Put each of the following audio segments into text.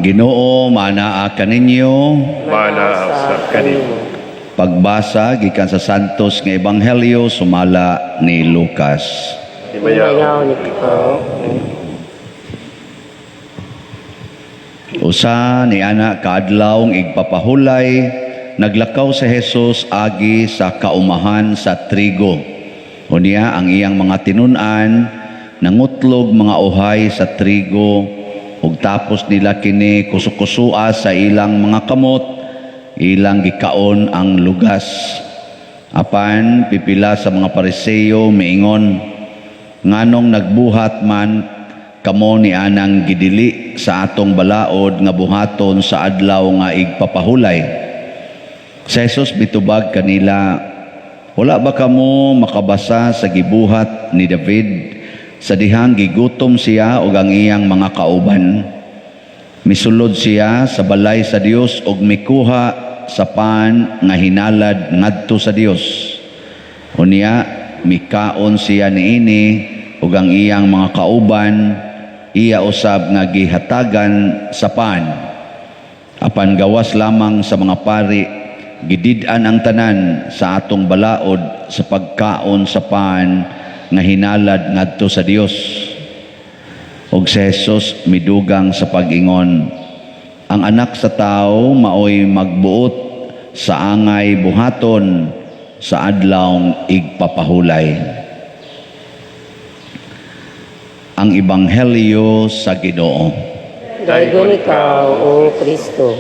Ang Ginoo manaa kaninyo. Mana sa kanimo. Pagbasa gikan sa Santos nga Ebanghelyo sumala ni Lucas. Himayaon Himayaon ikaw. Usa ni ana kaadlawng igpapahulay, naglakaw si Jesus agi sa kaumahan sa trigo. Unya ang iyang mga tinun-an nangutlog mga uhay sa trigo ug tapos nila kini kusukusua sa ilang mga kamot, ilang gikaon ang lugas. Apan pipila sa mga Pariseo miingon, "Nganong nagbuhat man kamo ni anang gidili sa atong balaod nga buhaton sa adlaw nga igpapahulay?" Si Jesus mitubag kanila, "Wala ba kamo makabasa sa gibuhat ni David sa dihang gigutom siya ug ang iyang mga kauban? Misulod siya sa balay sa Dios ug mikuha sa pan nga hinalad ngadto sa Dios. Unya mikaon siya niini ug ang iyang mga kauban, iya usab nga gihatagan sa pan. Apan gawas lamang sa mga pari gidid-an ang tanan sa atong balaod sa pagkaon sa pan nga hinalad ngadto sa Dios." Og si Jesus midugang sa pag-ingon, "Ang Anak sa Tao maoy magbuot sa angay buhaton sa adlawng igpapahulay." Ang Ebanghelyo sa Ginoo. Daygon ikaw, O Kristo.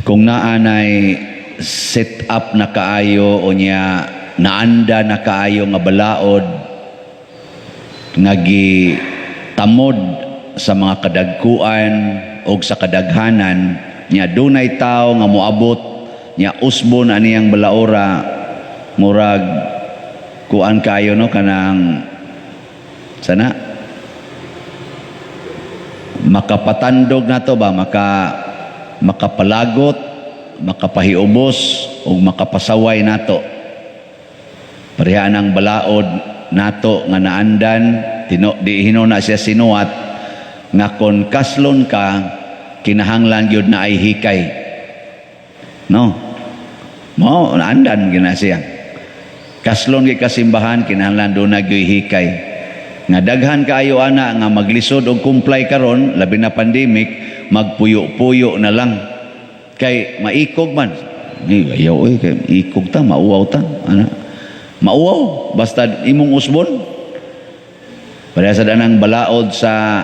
Kung naanay set up na kaayo o niya naanda na kaayo nga balaod nga gitamod sa mga kadagkuan o sa kadaghanan niya, dunay tao nga moabot niya usbon aniyang balaora, murag kuan kaayo, no, kanang sana makapatandog na to ba, makapalagot, makapahiubos ug makapasaway nato. Pareha ang balaod nato nga naandan tino, di hinuna siya sinuwat nga kon kaslon ka, kinahanglan gyud na ay hikay, no? Mo naandan gyud na siya. Kaslon gyud kasimbahan, kinahanglan doon na gyud hikay. Nga daghan kaayo ana nga maglisod og comply karon, labi na pandemic, magpuyo-puyo na lang kay maikog man. Eh, ayaw oy, kay ikog ta, mauwaw ta ana, mauwaw basta imong usbon. Pareha sa danang balaod sa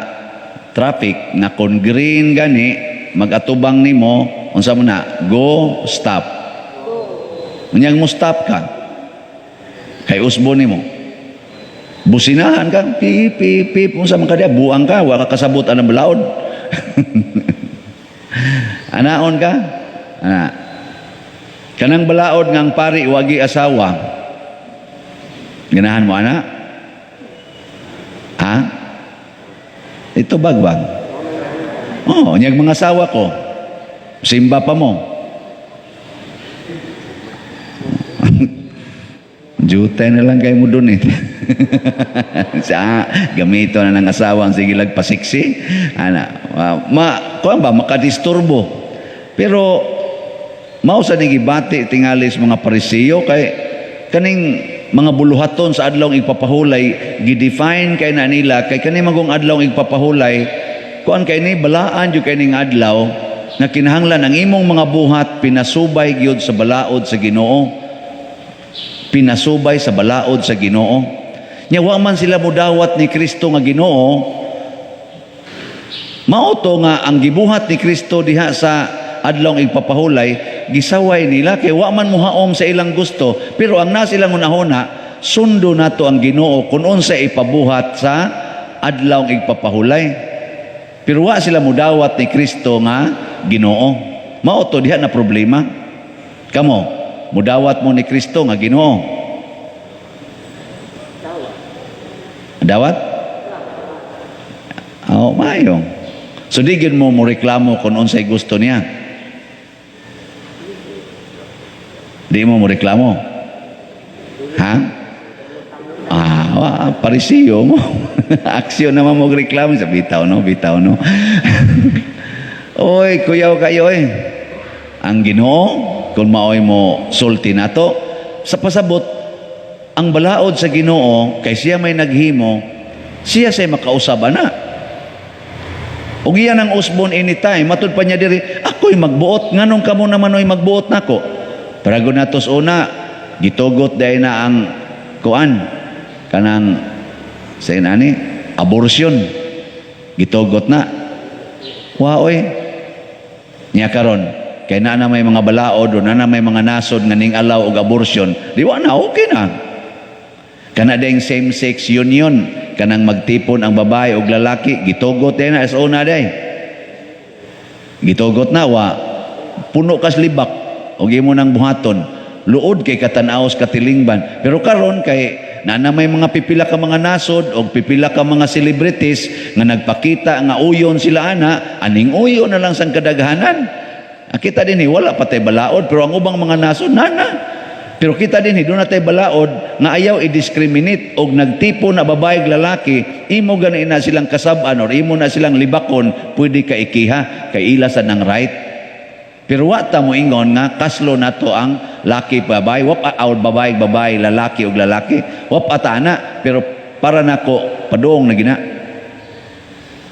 traffic na kon green gani magatubang nimo, unsa mo na, go, stop. Unyang mo stop ka kay usbon nimo, businahan ka, pi pi pi, unsa man ka diya, buang ka, wa ka kasabot anang balaod. Anaon ka ana kanang balaod ngang pari wagi asawa, ganahan mo ana? Ha, ito bagbag. Oh, unyag mga asawa ko, simba pa mo. Jute na lang kayo mo dun eh. Sa gamito na ng asawa ang sige lag pasiksi. Ana, ma kuan ba makadisturbo. Pero mao sa gibati tingali sa mga Pariseo kay kaning mga buluhaton sa adlawng igpapahulay, gidefine kay na nila kay kani magong adlawng igpapahulay, kuan kay ni balaan jud kay ning adlaw nga kinahanglan ang imong mga buhat pinasubay gyud sa balaod sa Ginoo, pinasubay sa balaod sa Ginoo. Nya wa man sila mudawat ni Kristo nga Ginoo. Mao to nga ang gibuhat ni Kristo diha sa adlawng igpapahulay, gisaway nila kay wa man mohaom sa ilang gusto, pero ang nasa ilang hunahuna, sundo nato ang Ginoo kung unsa ipabuhat sa adlawng igpapahulay. Pero wa sila mudawat ni Kristo nga Ginoo. Mao to diha na problema. Kamo, mudawat mo ni Kristo nga Ginoo? Dawat? Oh, maayo. So di gyud mo mo reklamo kung unsay gusto niya. Di mo mo reklamo. Ha? Ah, wa, parisiyo mo. Aksyon naman mo reklamo sa bitaw no, bitaw no. Oy, kuyaw kayo eh. Ang Ginoo, kung maoy mo sulti nato, sa pasabot, ang balaod sa Ginoo, kay siya may naghimo, siya say makausab ana. Ug iyan ang usbon anytime, matud pa niya diri, ako'y magbuot, nganong kamo naman oy magbuot nako? Parago natos una, gitugot dahil na ang kuan, kanang sa inani, abortion. Gitugot na. Wa oy. Nya karon, kay naa na may mga balaod o naa na may mga nasod nga ning allow og abortion, di wa na, okay na. Kana ding same-sex union, kanang magtipon ang babae og lalaki, gitugot din na sa una day. Gitugot na wa puno kas libak og imo nang buhaton. Luod kay katanaos katilingban. Pero karon kay naa na may mga pipila ka mga nasod og pipila ka mga celebrities nga nagpakita nga uyon sila ana, aning uyon na lang sang kadaghanan. Ah, kita din eh, wala pa tay balaod, pero ang ubang mga nasod nana. Pero kita din eh, doon na tay balaod nga ayaw i-discriminate og nagtipo na babae ug lalaki, imo gani na silang kasab-an or imo na silang libakon, pwede ka ikiha kay ila sa nang right. Pero wa ta mo ingon nga kaslo nato ang laki babae, wa pa or babae babae, lalaki og lalaki. Wa pa ta ana, pero para nako padung na gina.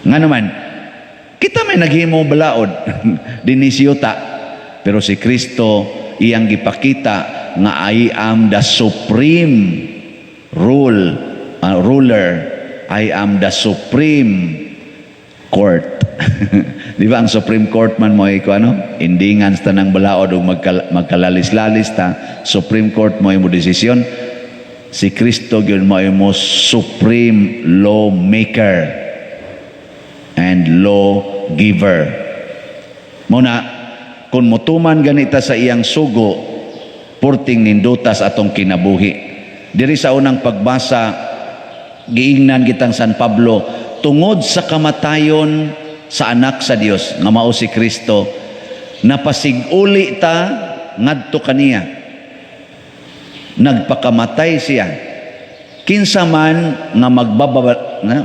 Nga naman, kita may naghimo balaod dinhi siyuta, pero si Kristo iyang gipakita nga "I am the supreme ruler, I am the supreme court." Di ba ang Supreme Court man mo ko ano? Indingan sa tanang balaod ug magkalalis-lalis ta, Supreme Court mo mo desisyon. Si Kristo gyud mo mo supreme lawmaker and law giver. Muna, kung mutuman ganita sa iyang sugo, purting nindutas atong kinabuhi. Diri sa unang pagbasa, giingnan kitang San Pablo, tungod sa kamatayon sa anak sa Dios nga mao si Kristo, napasiguli ta ngadto kaniya. Nagpakamatay siya. Kinsa man nga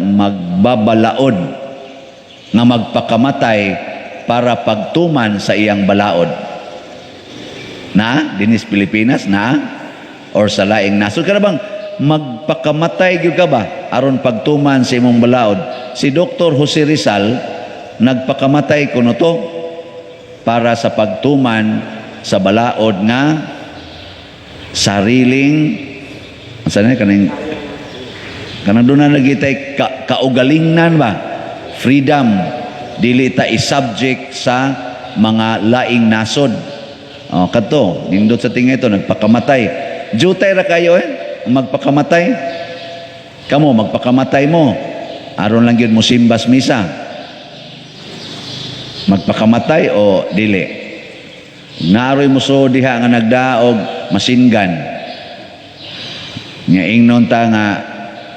magbabalaod nga magpakamatay para pagtuman sa iyang balaod. Na, dinis Pilipinas, na, or sa laing nasod. Kana bang magpakamatay gyud ka ba aron pagtuman sa imong balaod? Si Dr. Jose Rizal nagpakamatay kuno to para sa pagtuman sa balaod nga sariling, asa na kaning kanang doon na lagi tay kaugalingnan ba, freedom, dili ta i-subject sa mga laing nasod. Oh, kadto nindot sa tinga ito nagpakamatay. Jutay ra kayo eh magpakamatay. Kamo magpakamatay mo aron lang gyud mo simbas misa, magpakamatay o dili? Naroy mo so diha nga nagdaog machine gun nga ingnon ta nga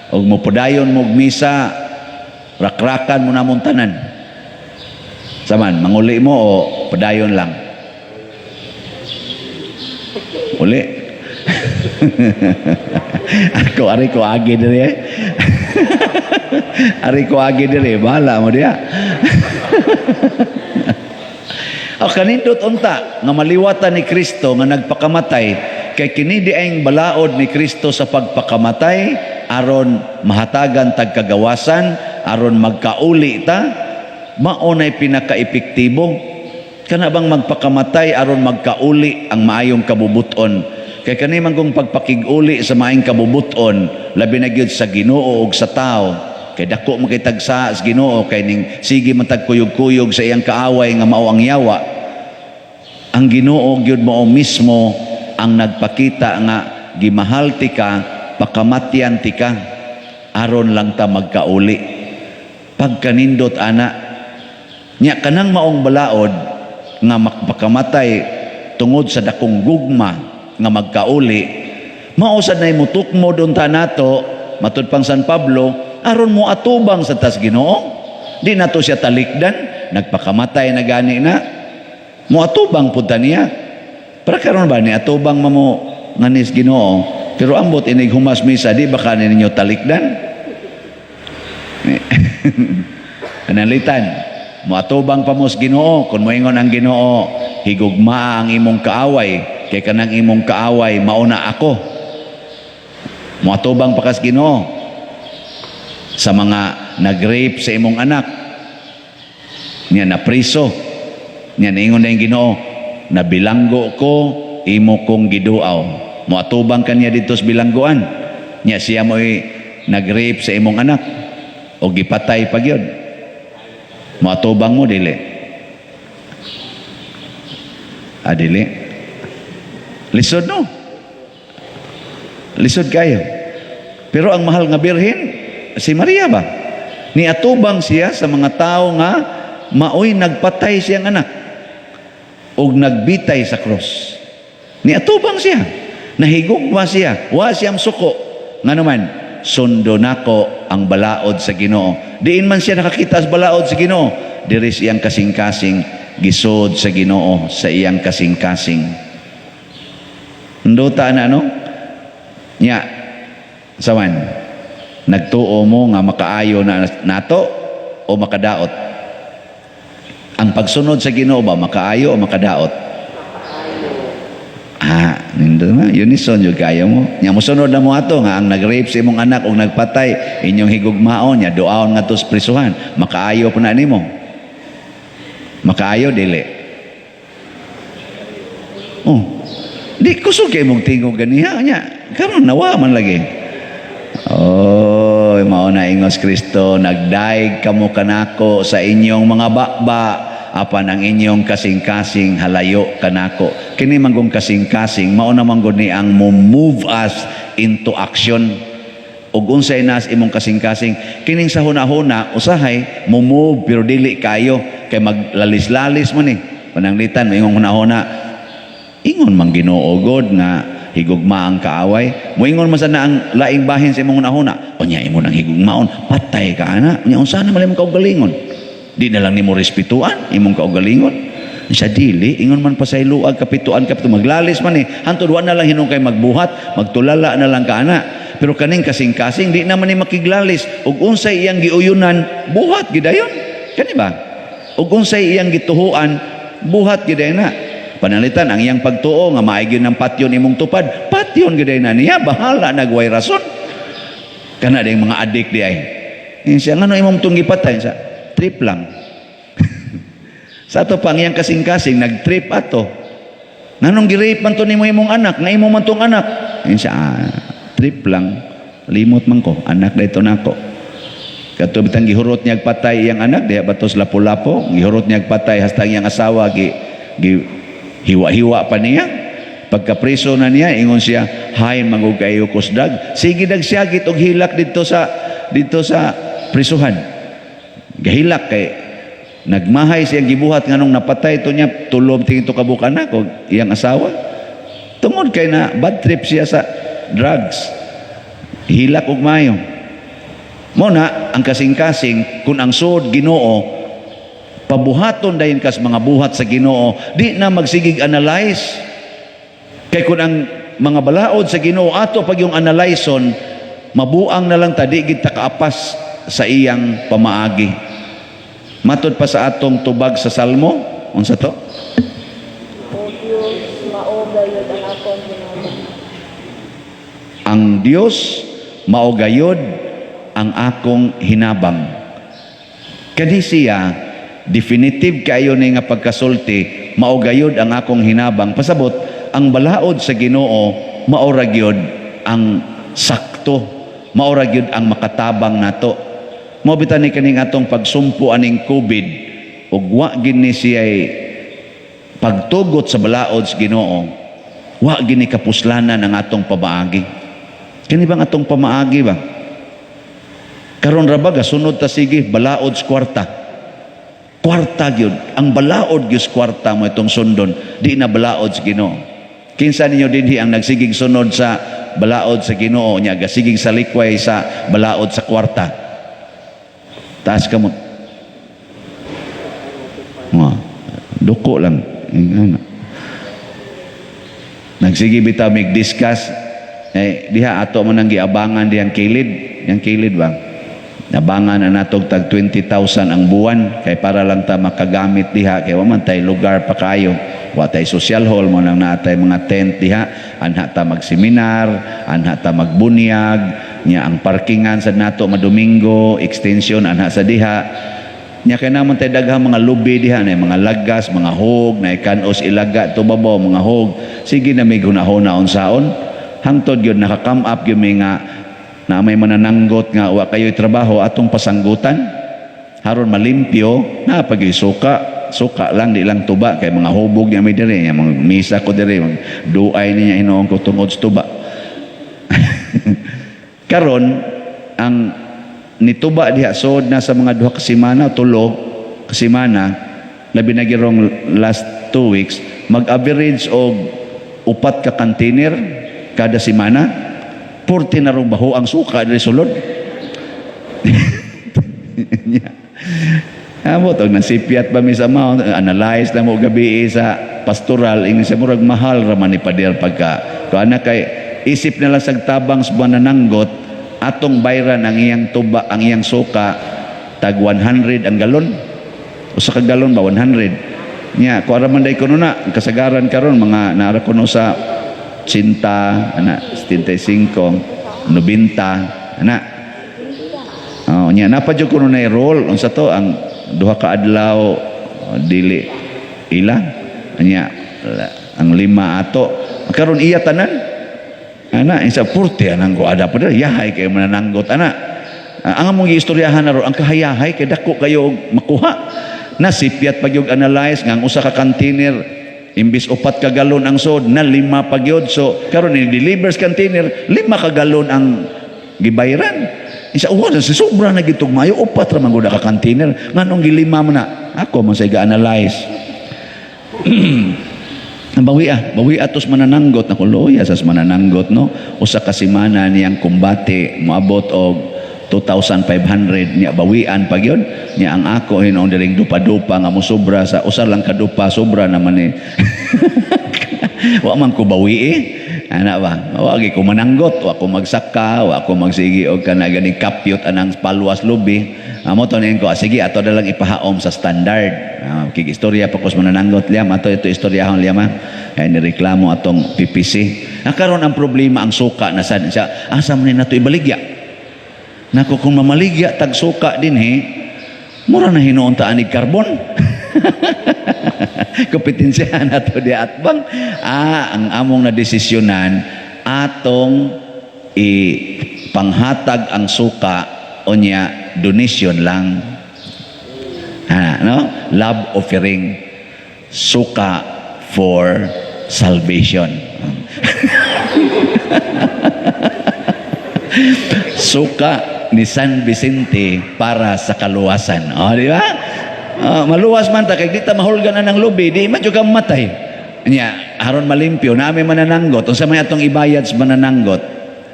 og mopudayon mo og misa, rakrakan mo namong tanan. Saman, manguli mo o padayon lang? Uli. Ako, ari ko agi diri eh. Ari ko agi diri, bahala mo diha. O kanindot unta nga maliwatan ni Kristo nga nagpakamatay, kay kini di ang balaod ni Kristo sa pagpakamatay aron mahatagan tag kagawasan, aron magkauli ta, mao nay pinaka-epektibo. Kana bang magpakamatay aron magkauli ang maayong kabubuton, kay kani man kung pagpakig-uli sa maayong kabubuton, labi na gyud sa Ginoo ug sa tao, kay dako man kay tagsa sa Ginoo, kay ning sige man tagkuyog-kuyog sa iyang kaaway nga mao ang yawa. Ang Ginoo gyud mao mismo ang nagpakita nga gimahal tika, pakamatyan tika aron lang ta magkauli. Pagkanindot ana nya, kanang maong balaod nga magpakamatay tungod sa dakong gugma nga magkauli, mao sad nay mutukmod unta nato, matud pang San Pablo, aron mo atubang sa tas Ginoo. Di nato siya talikdan, nagpakamatay na gani na, mo atubang pud ta niya. Para karon ba ni atubang mamo nga nis Ginoo? Pero ambot inig humas misa, di ba ka ninyo talikdan? Pananglitan, moatubang pa mo sa Ginoo, kung moingon ang Ginoo, higugmaa ang imong kaaway, kay kanang imong kaaway mauna ako. Moatubang pa kas Ginoo sa mga nag-rape sa imong anak, niya napriso, niya niingon na yung Ginoo, nabilanggo ko, imo kong giduaw. Moatubang kaniya dito sa bilanggoan. Niya siya mo'y nag-rape sa imong anak o gipatay pa gyud. Moatubang mo, dili? Ah, dili. Lisod, no? Lisod kayo. Pero ang mahal nga birhen, si Maria ba? Niatubang siya sa mga tao nga maoy nagpatay siyang anak og nagbitay sa krus. Niatubang siya. Nahigugma siya. Wa siyang suko. Nga naman, sundo nako ang balaod sa Ginoo. Diin man siya nakakita sa balaod sa Ginoo, diri sa iyang kasing-kasing, gisod sa Ginoo sa iyang kasing-kasing. Nduta na, no? Nya, sawan, nagtuo mo nga makaayo na nato o makadaot? Ang pagsunod sa Ginoo ba, makaayo o makadaot? Ah, nindo na, unison yung kaya mo. Nya mosunod na mo ato nga ang nag-rape sa imong anak o nagpatay, inyong higugmaon nya duaon nga sa prisuhan, makaayo pa na nimo. Makaayo, dili? Oh. Di kusog kay mong tingog ganiha nya. Karon nawa man lagi. Oh, mao na ingos Kristo, nagdaig kamo kanako sa inyong mga bakba, apan ang inyong kasing-kasing halayo kanako. Kini manggong kasing-kasing, mao na manggod ni ang mo move us into action. Ug unsay nas imong kasing-kasing, kining sa huna-huna usahay mo move pero dili kayo kay maglalis-lalis mo ni. Pananglitan, moingon huna-huna, ingon man Ginoo god nga higugma ang kaaway. Moingon man sana ang laing bahin sa imong hunahuna, unya imo nang higugmaon, patay ka ana. Unya unsa na man imong kaugalingon? Di na lang nimo respetuan imong kaugalingon. Sa dili, ingon man pa sa iluag kapituan kapito, maglalis man eh. Hantod wa na lang hinungkay magbuhat, magtulala na lang ka ana. Pero kaning kasing-kasing di naman ni makiglalis. Ug unsay iyang giuyunan, buhat gidayon. Kani ba? Ug unsay iyang gituhuan, buhat gidayon na. Panalitan, ang iyang pagtuo nga maaygyud ng patyon imong tupad, patyon gidayon na niya, bahala nagway rason. Kana ding mga adik di ay. Siya, ngano imong tong gipatay? Siya, trip lang. Sa ato pang iyang kasing-kasing, nag-trip ato. Nganong gi-rape man to nimo imong anak, nga imo man tong anak? Yun siya, ah, trip lang. Limot man ko, anak na ito nako. Kato bitang gihurot niya patay iyang anak, diha batos lapu-lapo, gihurot niya patay hasta iyang asawa gi, gi hiwa-hiwa pa niya. Pagkapreso na niya, ingon siya, "Hay, mangug kayo kusdag." Sige dag siya og hilak didto sa prisuhan. Gahilak kay nagmahay siyang gibuhat nganong napatay to niya tulom tingin to kabuk anak og iyang asawa. Tungod kay na bad trip siya sa drugs. Hilak og mayo. Mo na ang kasing-kasing, kung ang suod Ginoo pabuhaton dayon kas mga buhat sa Ginoo, di na magsigig analyze. Kay kung ang mga balaod sa Ginoo ato pag yung analyson, mabuang na lang ta, di gid ta kaapas sa iyang pamaagi. Matod pa sa atong tubag sa Salmo, unsa to? O Diyos, mao gayud ang akong hinabang. Ang Dios mao gayod ang akong hinabang. Kani siya definitive kayo ni nga pagkasulti, mao gayod ang akong hinabang. Pasabot ang balaod sa Ginoo mao ra gyud ang sakto, mao ra gyud ang makatabang nato. Mao bitan ni kaning atong pagsumpo aning COVID ug wa gid ni siya pagtugot sa balaod sa Ginoo, wa gini kapuslanan ang atong pamaagi. Kini bang atong pamaagi ba? Karon ra ba gasunod ta sige balaod sa kwarta? Kwarta gyud ang balaod gyud sa kwarta mo itong sundon, di na balaod sa Ginoo. Kinsa ninyo dinhi ang nagsigig sunod sa balaod sa Ginoo nya gasigig sa likway sa balaod sa kwarta? Taas kamot. Nga, duko lang. Ingana. Nagsige bitaw mig discuss. Eh, diha ato man ang giabangan dihang kilid, yang kilid ba? Nabangan na natog tag 20,000 ang buwan kay para lang ta makagamit diha kay wa man tay lugar pa kayo. Wa tay social hall mo nang natay mga tent diha, anha ta magseminar, anha ta magbunyag, nya ang parkingan sa nato madomingo, extension anha sa diha. Nya kay naman tay daghang mga lubi diha na mga lagas, mga hog, na kanos ilaga to babaw mga hog. Sige na may hunahuna unsaon. Hangtod gyud naka-come up gyud mi nga na may manananggot nga wa kayo'y trabaho atong pasanggutan haron malimpyo na pag suka suka lang, di lang tuba kay mga hubog niya may diri niya mga misa ko diri, duay niya hinuon ko tungod sa tuba. Karon ang nituba diha sod na sa mga 2 ka semana, 3 ka semana, labi na girong last 2 weeks, mag-average og 4 ka container kada semana. 40 na rong baho ang suka diri sulod. Nya. Amo tog nasipyat ba mi sa mga analyze na mo gabi sa pastoral, ingon siya murag mahal ra man ni pader pagka ko ana kay isip na lang sa tabang sa manananggot atong bayran ang iyang tuba, ang iyang suka, tag 100 ang galon, usa ka galon ba 100 nya ko ara man day kuno na ang kasagaran karon mga naara kuno sa 80 ana, 75, 90 ana. Oh, nya napa jud kuno na roll unsa to ang 2 ka adlaw dili ila nya ang 5 ato karon iya tanan ana isa purte anang ko ada pa yahay kay manananggot ana. Ah, ang among giistoryahan na ro ang kahayahay kay dako kayo og makuha na sipyat pag yung analyze nga ang usa ka container imbis 4 ka galon ang sod na 5 pa gyud. So karon ni deliver sa container, 5 ka galon ang gibayran. Isa uwa sa sobra na gitog mayo, 4 ra man gud ka container, nganong gilima man na? Ako man say ga-analyze. Ang bawi ah, bawi atos manananggot na luya sa manananggot, no. Usa ka semana niyang kumbate moabot og 2,500 niya, bawian pa gyud niya. Ang ako hinuon diring dupa-dupa nga mosobra sa usa lang ka dupa, sobra naman eh. Wa man ko bawi eh. Ana ba? Wa gi ko mananggot, wa ko magsaka, wa ko magsigi og kana ganing kapyot anang palwas lubi. Amo to niyan ko, ah, sige ato na lang ipahaom sa standard. Ah, kig istorya pa ko sa manananggot liam, ato ito istoryahon liam ha. Kaya nireklamo atong PPC. Ah, karon ang problema ang suka na sad siya. Asa man ni nato ibaligya? Nako, kung mamaligya tag suka din he, mura na hinuon ta anig karbon. Kompetensya na to di atbang. Ah, ang among na desisyonan atong ipanghatag ang suka unya donation lang. Ha, no? Love offering. Suka for salvation. Suka ni San Vicente para sa kaluwasan. O, di ba? Ah, maluwas man ta kay di ta mahulgan na ng lubi, di man jud ka matay. Nya, aron malimpyo, nami manananggot, unsa may atong ibayad sa manananggot?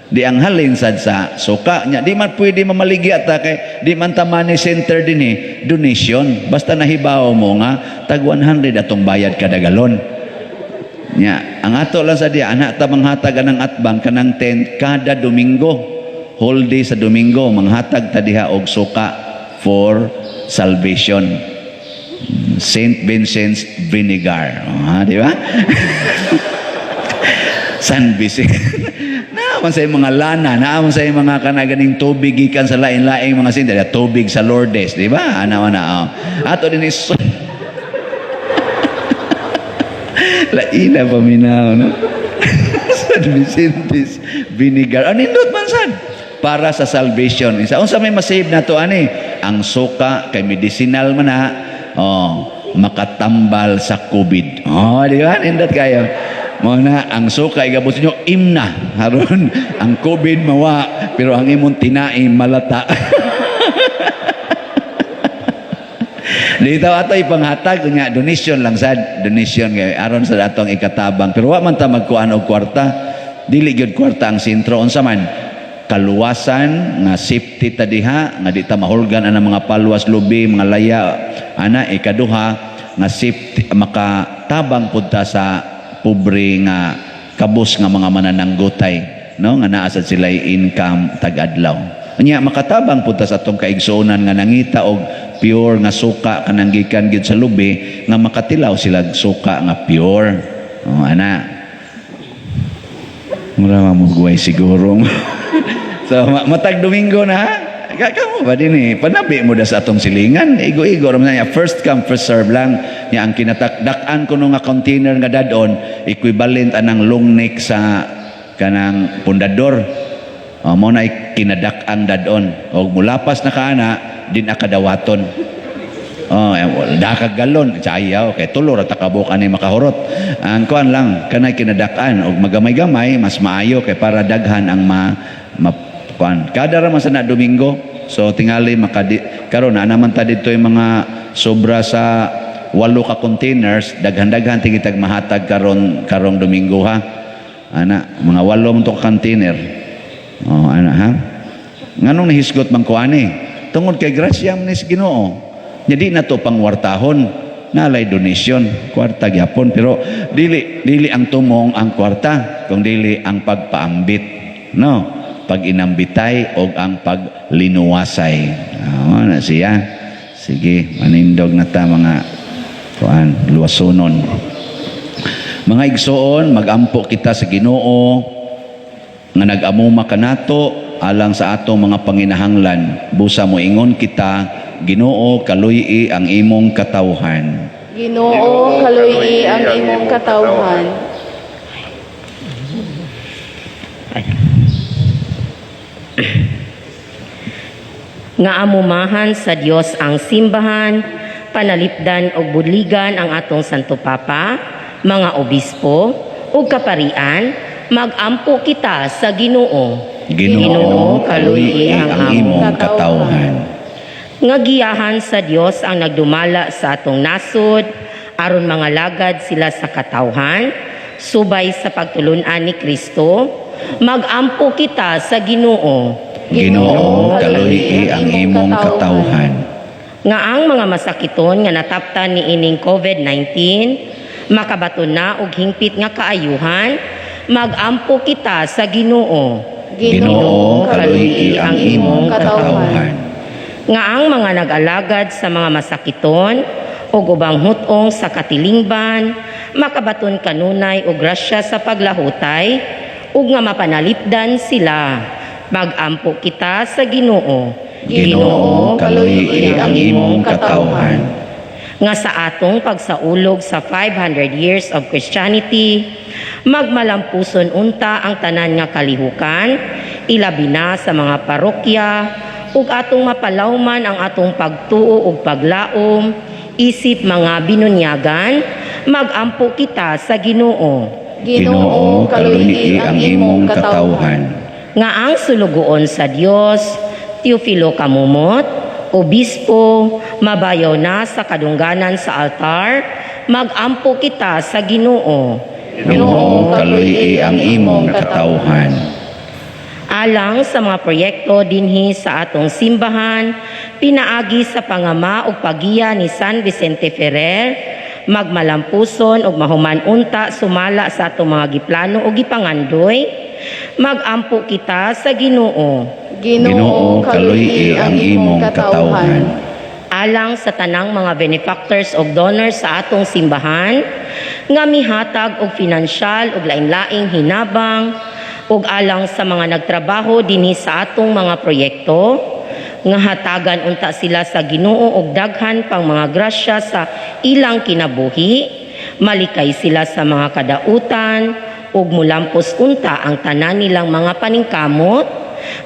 Di ang halin sad sa suka nya, di man pwede mamaligya ta kay di man ta money center din eh, donation. Basta nahibaw mo nga tag 100 atong bayad kada galon. Nya, ang ato lang sa diya, anak ta manghatag anang atbang kanang tent kada Domingo. Whole day sa Domingo manghatag ta diha og suka for salvation. Saint Vincent's Vinegar. Ah, di ba? San Vicente. Naaman sa mga lana, naaman sa mga kanaganing tubig gikan sa lain-laing mga sinta, tubig sa Lourdes, di ba? Ana ana. Oh. Ato din is Laina paminaw, no? San Vicente's Vinegar. Ano nindot man sad? Para sa salvation. Isa unsa may masave nato ani? Ang suka kay medicinal man na. Oh, makatambal sa COVID. Oh, di ba? Nindot kayo. Mo na ang suka igabot ninyo imna. Haron ang COVID mawa pero ang imong tinai malata. Dito ato ipanghatag nga donation lang sad, donation kay aron sa atong ikatabang. Pero wa man ta magkuan og kwarta, dili gyud kwarta ang sentro unsa man kaluwasan nga safety ta diha nga di ta mahulgan ang mga palwas lubi, mga laya ana. Ikaduha nga safety, makatabang pud ta sa pobre nga kabus nga mga manananggutay. no, nga naa sad sila income tag-adlaw. Nya makatabang pud ta sa atong kaigsuonan nga nangita og pure nga suka kanang gikan gyud sa lubi, nga makatilaw sila og suka nga pure. Oh, ana. Mura mo siguro. So matag Domingo na ha. Kamo ba din eh? Panabi mo da sa atong silingan. Igo-igo ra man niya. First come, first serve lang. Nya ang kinatakdakan ko nga container nga dadon, equivalent anang long neck sa kanang pundador. O, mo na kinadak-ang dadon. Og mulapas na ka ana, din akadawaton. Oh, eh, da ka galon, sayaw kay tulo ra ta kabuk ani makahurot. Ang kuan lang kanay kinadak-an og magamay-gamay mas maayo kay para daghan ang ma kuan. Kada ra man sa na Domingo. So tingali makadi karon na naman ta dito yung mga sobra sa 8 ka containers, daghan-daghan tigitag mahatag karon karong Domingo ha. Ana, mga 8 man to ka container. Oh, ana ha. Nganong nahisgot man ko ani? Tungod kay grasya man ni sa Ginoo. Nya di na to pangwartahon, nalay donation, kwarta gyapon, pero dili dili ang tumong ang kwarta, kung dili ang pagpaambit, no? Pag inambitay og ang paglinuwasay. Ah, na siya. Sige, manindog na ta mga kuan, luwasonon. Mga igsoon, magampo kita sa Ginoo nga nag-amuma kanato alang sa atong mga panginahanglan. Busa moingon kita, Ginoo, kaluy-i ang imong katawhan. Ginoo, kaluy-i ang imong katawhan. Nga amumahan sa Dios ang simbahan, panalipdan og buligan ang atong Santo Papa, mga obispo ug kaparian, magampo kita sa Ginoo. Ginoo, kaluy-i ang imong katawhan. Nga giyahan sa Dios ang nagdumala sa atong nasod aron mga lagad sila sa katawhan subay sa pagtulun-an ni Kristo, magampo kita sa Ginoo. Ginoo, kaluy-i ang imong katawhan. Nga ang mga masakiton nga nataptan niining COVID-19 makabaton na og hingpit nga kaayuhan, magampo kita sa Ginoo. Ginoo, kaluy-i ang imong katawhan. Nga ang mga nag-alagad sa mga masakiton ug ubang hutong sa katilingban makabaton kanunay og grasya sa paglahutay ug nga mapanalipdan sila, magampo kita sa Ginoo. Ginoo, kaluy-i ang imong katawhan. Nga sa atong pagsaulog sa 500 years of Christianity, magmalampuson unta ang tanan nga kalihukan, ilabi na sa mga parokya, ug atong mapalawman ang atong pagtuo ug paglaom isip mga binunyagan, magampo kita sa Ginoo. Ginoo, kaluy-i ang imong katawhan. Nga ang sulugoon sa Dios, Teofilo Camomot, obispo, mabayaw na sa kadungganan sa altar, magampo kita sa Ginoo. Ginoo, kaluy-i ang imong katawhan. Alang sa mga proyekto dinhi sa atong simbahan, pinaagi sa pangama ug pagiya ni San Vicente Ferrer, magmalampuson ug mahuman unta sumala sa atong mga giplano ug gipangandoy, magampo kita sa Ginoo. Ginoo, kaluy-i ang imong katawhan. Alang sa tanang mga benefactors ug donors sa atong simbahan nga mihatag og finansyal ug lain-laing hinabang, ug alang sa mga nagtrabaho dinhi sa atong mga proyekto nga hatagan unta sila sa Ginoo og daghan pang mga grasya sa ilang kinabuhi, malikay sila sa mga kadautan ug mulampos unta ang tanan nilang mga paningkamot,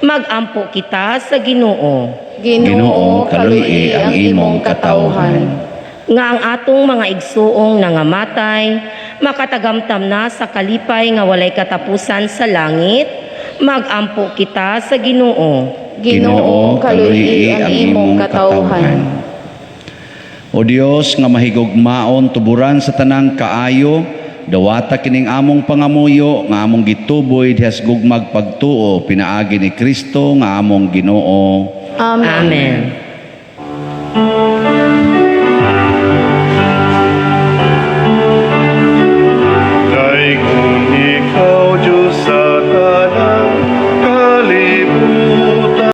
magampo kita sa Ginoo. Ginoo, kaluy-i ang imong katawhan. Nga ang atong mga igsuong nangamatay makatagamtam na sa kalipay nga walay katapusan sa langit, magampo kita sa Ginoo. Ginoo, kaluy-i ang imong katawhan. O Dios nga mahigugmaon tuburan sa tanang kaayo, dawata kining among pangamuyo nga among gituboy diha sa gugmag pagtuo pinaagi ni Kristo nga among Ginoo. Amen. Amen.